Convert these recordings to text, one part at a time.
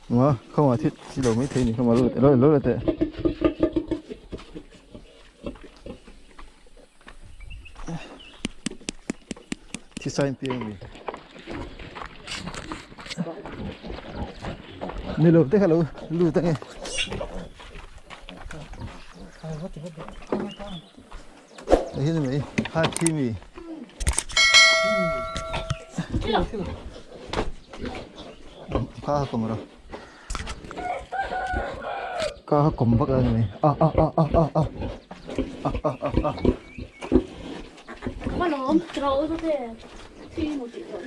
Ma không à thiết chỉ đầu mấy thế này không mà lôi lôi lôi tệ. Thiết sai piang mi. Ni lộp thế hello lu ta nghe. Đây là mấy hai thi mi. Kha kom rồi. Kha kom bak này. À à à à à à. À à à à. Mà nó trâu cho thế. Thi một tí nữa.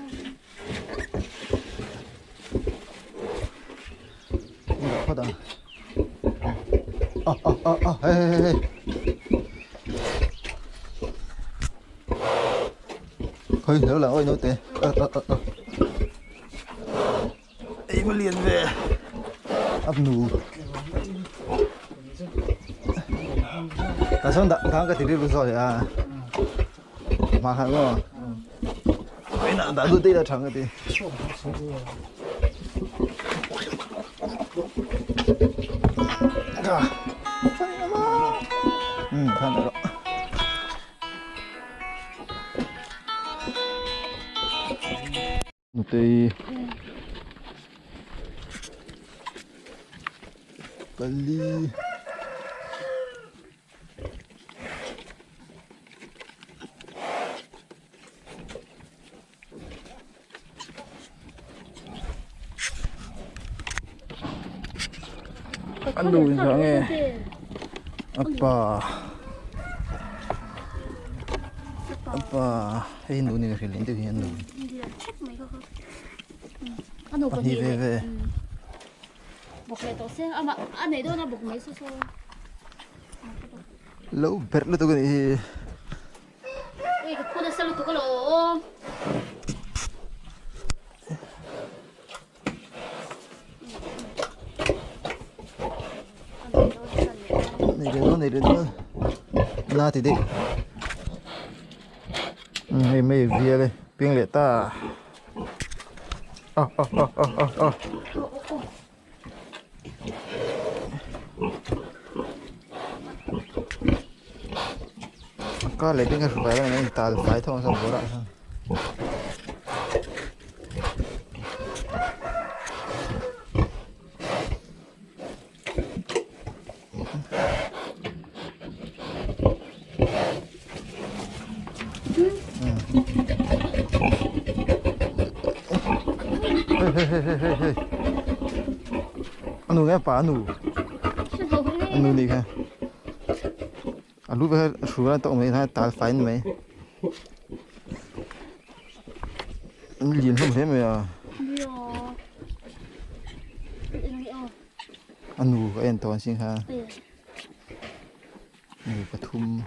Phát à. À à à à hey hey hey. Hơi nữa là ôi nó tệ. Ờ ờ ờ. Ấy mà liền về. Ấp nụ. Ta xong đã cái thì đi rồi à. Mà hả ngో. Cái nào đã rút đi là thằng cái gì. Ừ, thằng đó. Nụ tê. Bali. Anu 이상해. 아빠. 아빠. 헤이 눈이 흘린데 그냥 눈. 아니 왜 왜? Lâu bẹt lên tôi cái này. Này đến na thì đi. Hay mấy vía đây, pin lệ ta. À à à à à à. Có lấy cái phải này ta phải thôi xong rồi lại. Hey hey hey. Anu nghe pa anu. Anu đi kha. Alu về sura to mấy hai tal phải mấy. Liền không thế mày à. Anu cái anh toàn xin ha. Anu pathum.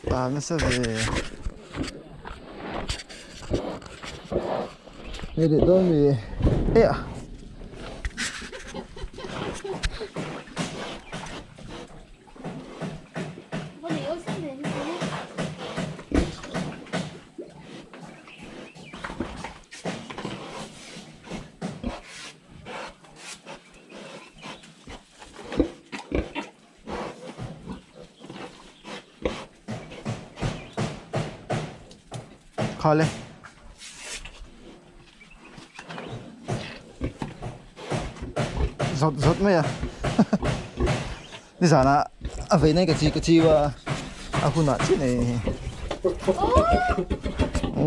Ta nó sẽ về. Nghe được tôi thì ê à. Khó lên. Giọt giọt mấy à. Đi giả là à về này cái gì và à khuôn mặt chứ này.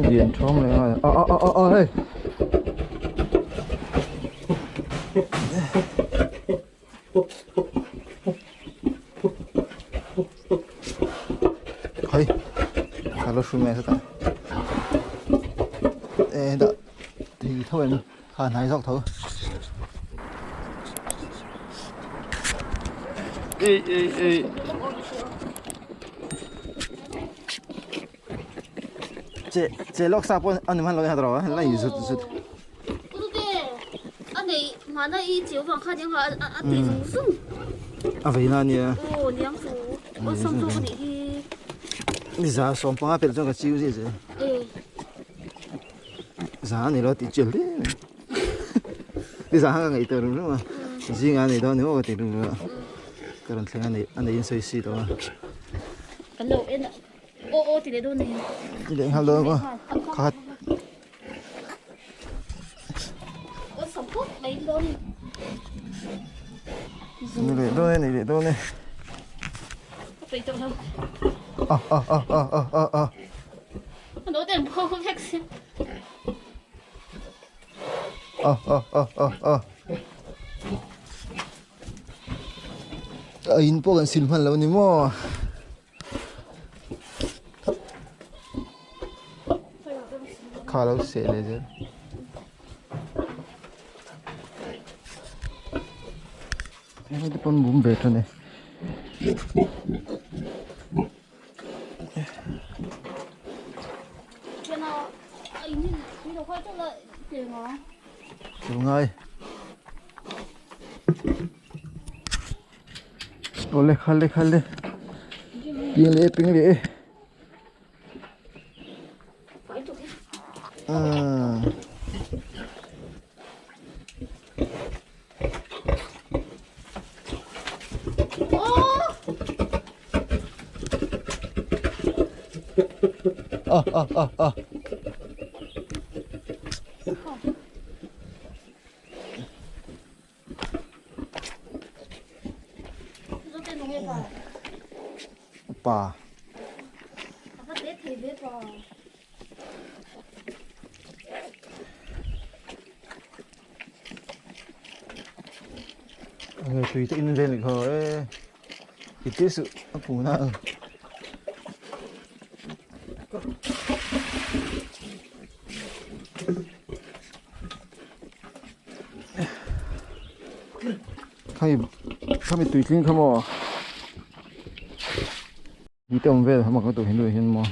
Điện trong này rồi. Ờ ờ ờ ờ hey. Hey. Kalau sumai sao ta? Ê đợi thì thôi em khả này dọc thôi. Ê ê ê. Chế lóc sạp anh mà lóc rồi, lại rụt rụt. Mà nó y chiếu vào khai điện thoại, à thì rung rung. A veina a nia. Aw niang chu. Awlsam zawk a nih hi. Ni 150 pelh chuan ka chiu zia zel. E. Za a ni lo tih chial hle mai. Ni za kha ka ngaih tawh rum rum a. Zingah a nei dawn ni maw ka ti rum rum a. Ka rawn thleng a nei a neiin sawi si lo a. Kan lo en a. Aw aw ti leh dawn ni. Ti leh nghal dawn maw. Kha Ni leh dawn e, ni leh dawn e. Ah ah ah ah ah ah ah. Ah ah ah ah ah. A in pawh kan sil hman lo ni maw? Kha lo seh leh zel. Hei te pawn bum ve tan e. Chu ngai. Awle khale khale ping leh ping leh umm ah ah ah ah Pa. Người tùy tự in lên được rồi. Thì tiếp sự ấp ủ na. Khami khami tui tling kha maw ni te awm vel hama ka tur hindu hian maw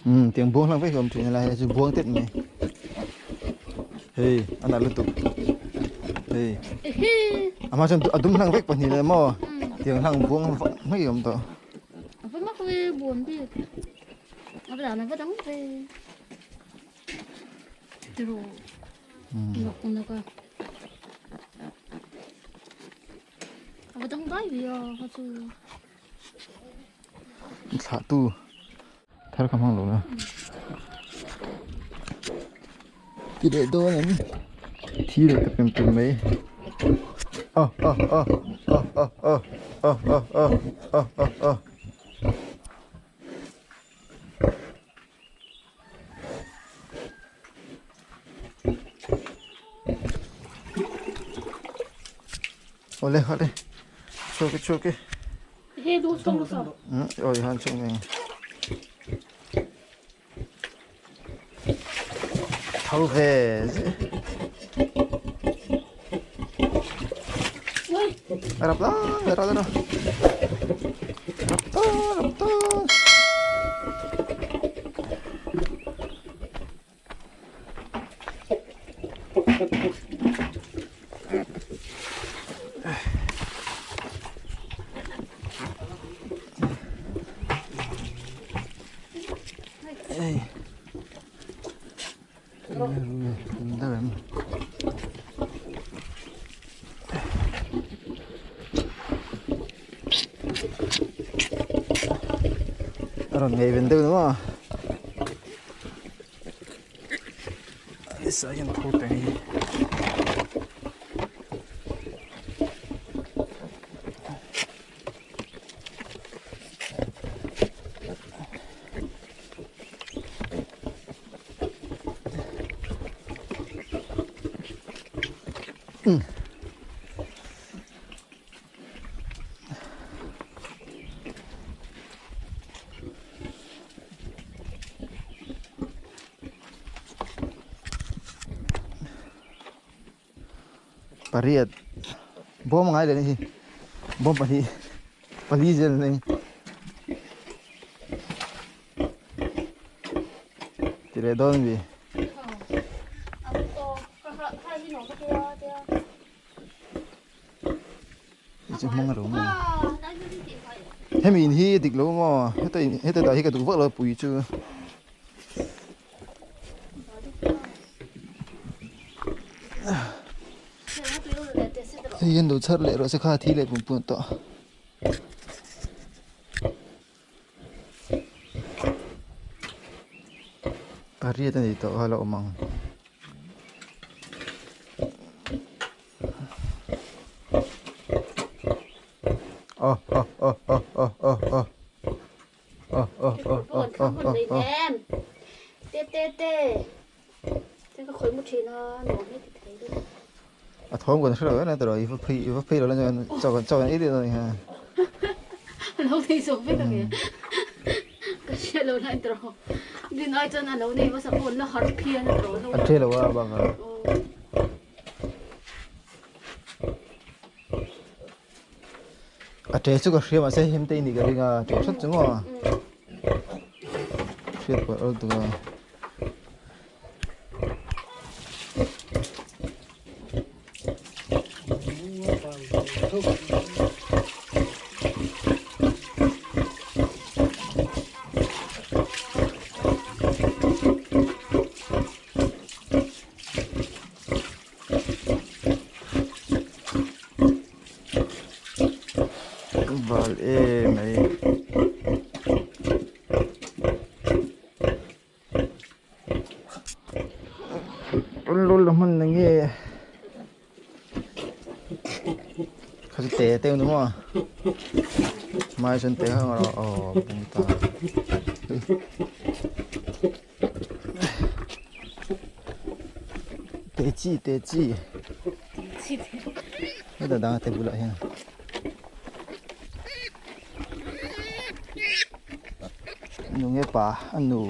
um tiang buang hlang vek hi awm thin a lai chu buang tet mai hei a nalh lutuk hei a hma chuan a dum hlang vek pahnih leh maw tiang hlang buang hmai hi awm tawh. Thlah tu thar kha hmang lo na ti leh dawn em thi leh ta pem pem mai ah ah ah ah ah ah ah ah ah ah ah ah. Awle awle chhuak e chhuak e awi han chhuak mai tho ve rap la rap la rap ta rap ta Ê. A rawn ngei ven deuh nuam a nisa hian tho teng hi. Pariat bawm ngai leh ni hi bawm pahnih pali zel a ni ti leh dawn mi. Chu hmang ro mai. Hemi in hi dik lo maw heta in heta dah hi ka duh vak lo pui chu. Hei hian lo chhar leh rawh se kha thi leh pum pum tawh. Pariat a ni tawh a la awm ang. Aw aw aw aw aw aw aw aw aw aw aw aw aw aw A thawm kan hre lo em tawh i va phei i va phei lo la chuan chaw kan chaw kan ei daih dawn a ni kha. A lo nei zawk vek ang e. Ka hria lo lai tawh. Din ai chuan a lo nei hmasa pawh la harh phian a tawh. A ṭhe lo a bakah. A ṭe chu ka hria mahse him te i nih ka ring a ṭe hret chu maw hriat pawh awl tuk a. Bal em mai. Lul la hman na nge kha chu te te ni maw mai chuan te kha ang aw bung ta. Te chi te chi heta dang te bulah hian. Nu nge pa a nu.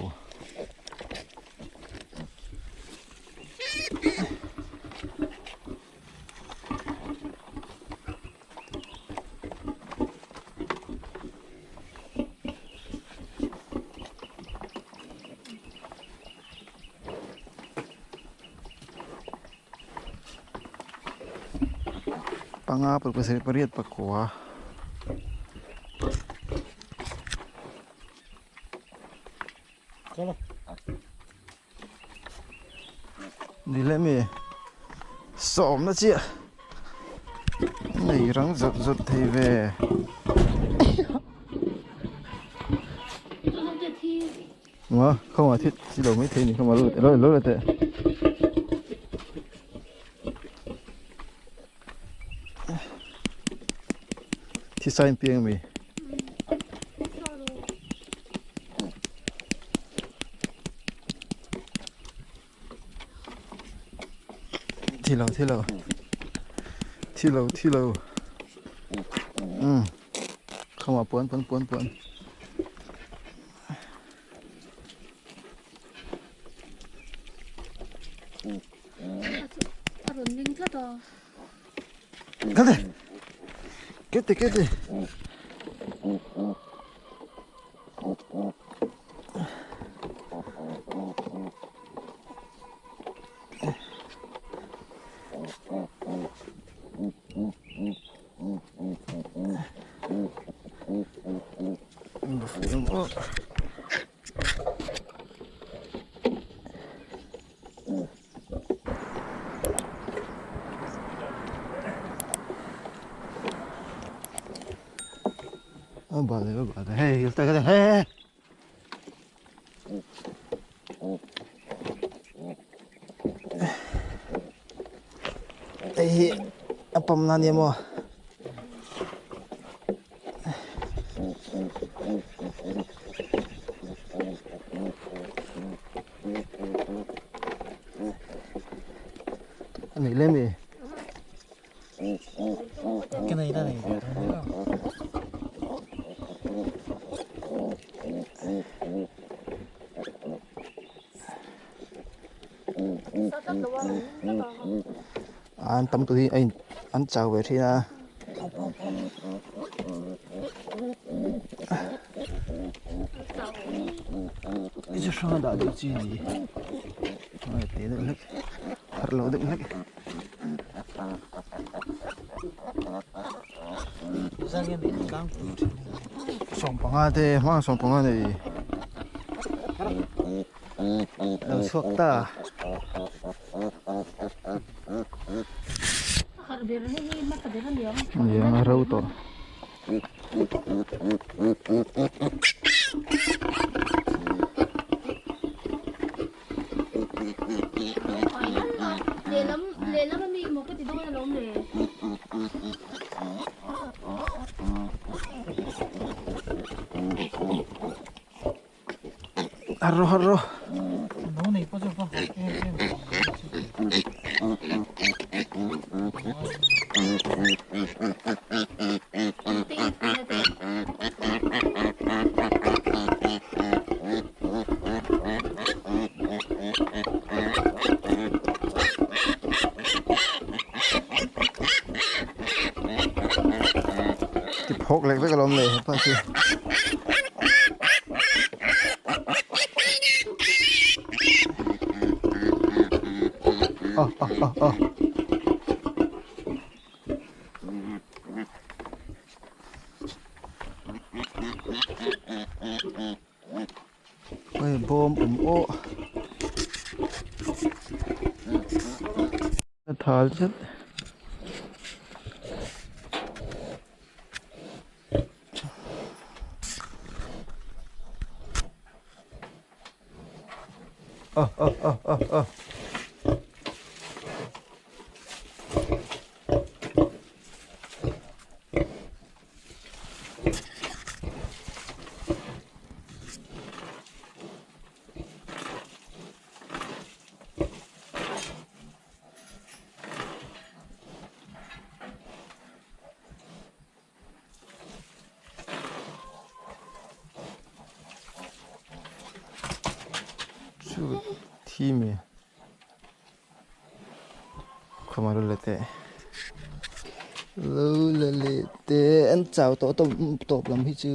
Panga paruk pasarih pariat pakua. Ni leh mi sawmna chiah nei rang zawt zawt thei ve. Maw khawngah thil chi lo mai thei ni khawngah lo lo la teh. Thisa in piang ami. Thi lo thi lo. Thi lo thi lo. Um. Khawngah puan puan puan puan. A rawn ning tlat a. Kate! Kete kete! Hei, hei, hei. Hei hi a pawm na nia maw. A nei lem e. Cái này là này An tam tur hi a in an chau ve thin a. Hei chu hrang a dah deuh chi a ni te deuh hlek harh lo deuh hlek. Sawmpanga te hma sawmpanga nei lo chhuak ta. Nia a ro tawh. Har rawh har rawh. Ti phawk lek vek alawm le hepa chu. Oh oh oh oh. Hei bawm awm aw a thal zet ah ah ah ah ah. Chu thi mi Khawma lo la teh lo la leh teh an chau tawh tawp tawp lam hi chu.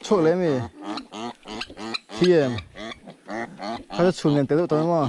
Chhuak leh mi thi em kha chu chhun lian tel deuh tawh emaw.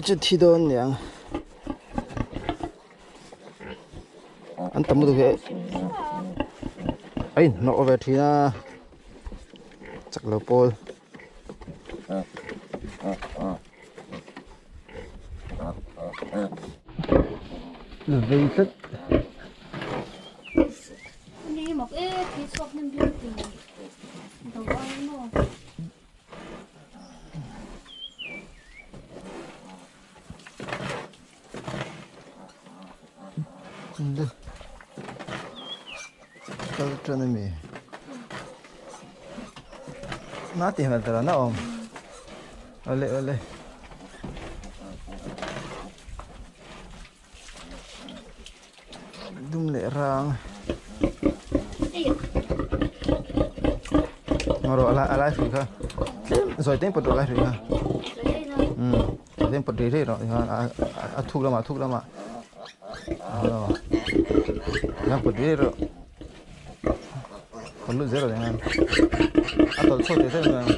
Chu thi dawn niang an tam lutuk hi a inhnawh ve thin a chak lo pawl. Vei tlat. Kal tan a mi na ti hmel tara na awm awle awle. Dum leh rang ngaw rawh a lai hrui kha tlem zawi tlem pawt rawh a lai hrui kha umm zawi tlem pawt rih rih rawh tichuan a thuk lamah a thuk lamah tichuan pawt rih rih rawh pawt lut zel rawh tichuan a tawlh chhuak teh teh mai ang.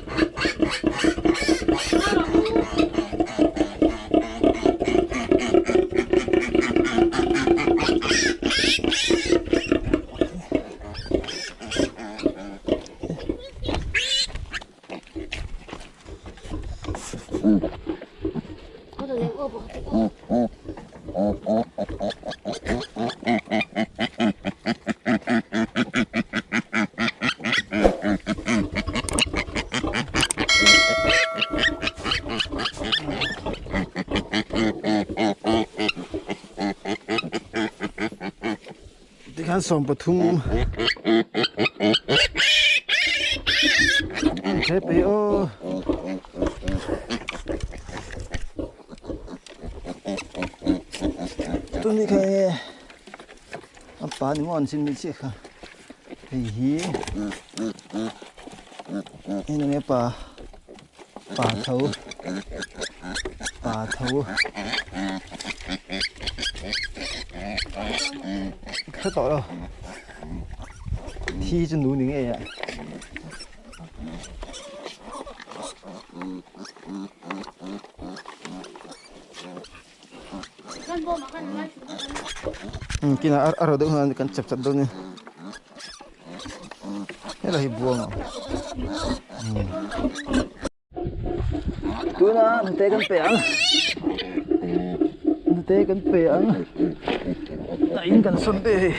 Tikhan 13 he pe aw tuni kha nge a pa ni maw an chin mi chiah kha hei hi hei nge pa pa tho pa tho hre tawh lo thi chu nu ni ngei ah. Kina a ro deuh hian kan chep chat dawn a ni helai hi buang a tuna hnute kan pe ang hnute kan pe ang a in kan sawn te hei.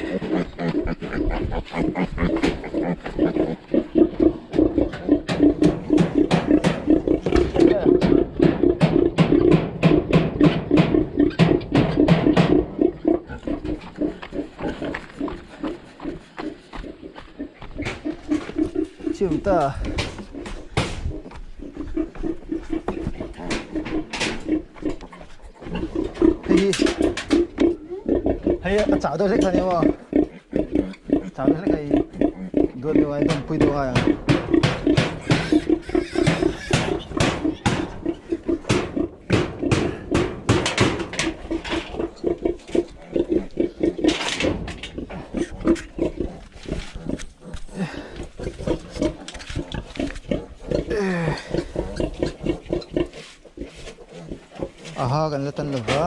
Chiu ta. Hei hi hei a chau deuh hlek kha nia maw chau deuh hlek hei duat deuh ai dawmpui deuh ai ang. Aha kan la tan lova.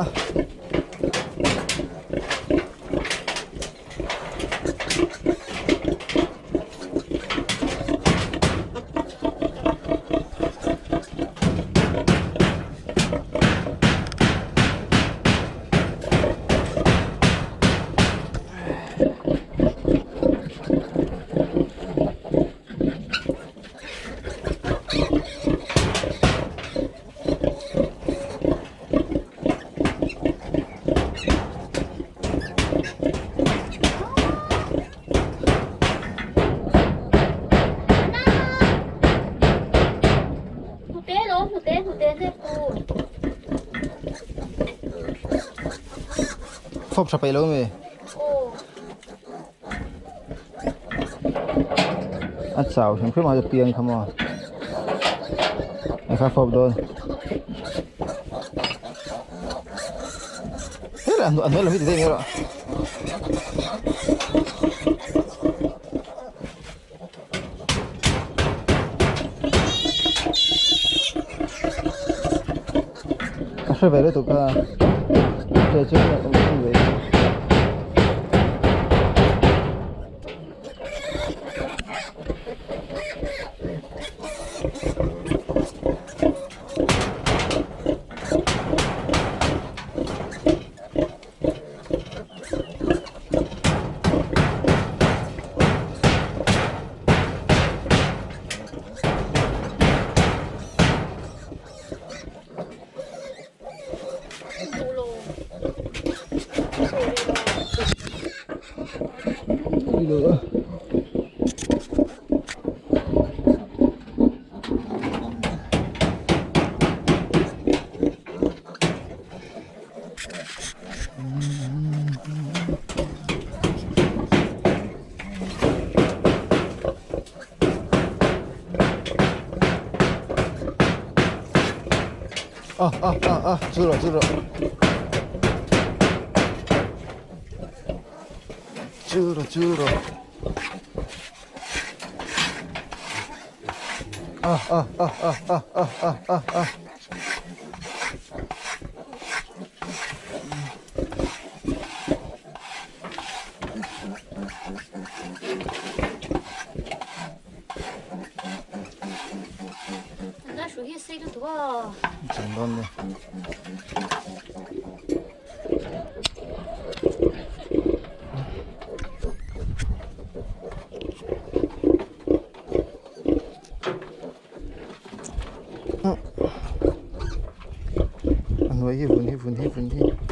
Fawp tha peih lo mi? A chau hrim hrim a piang kha maw? Kha fawp dawn. Hela a hnuai lam hi ti daih mai rawh. A hre ve lutuk a che chu a awm thung ve. Lửa. Ờ ờ ờ ờ chưa rồi chưa rồi chưa rồi chưa rồi ờ ờ ờ ờ ờ ờ ờ ờ ờ Chang dawn ni. A hnuai hi vun hi vun hi vun hi.